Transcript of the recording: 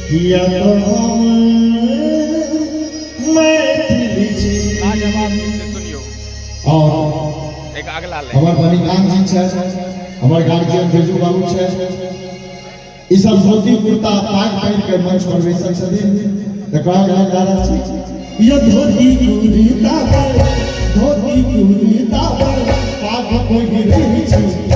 किया तऽ हम मैथिल छी। लाजवाब गीत छै, सुनियौ। और एक अगला लाइन। हमर मणिकांत जी छथि, हमर गार्जियन बिरजू बाबू छथि, ई सब धोती कुर्ता पाग पहिर के मंच पर बैसल छथिन तऽ कहल जा रहल छी, यो धोती कुर्ता पर, धोती कुर्ता पर पाग पहिरै छी।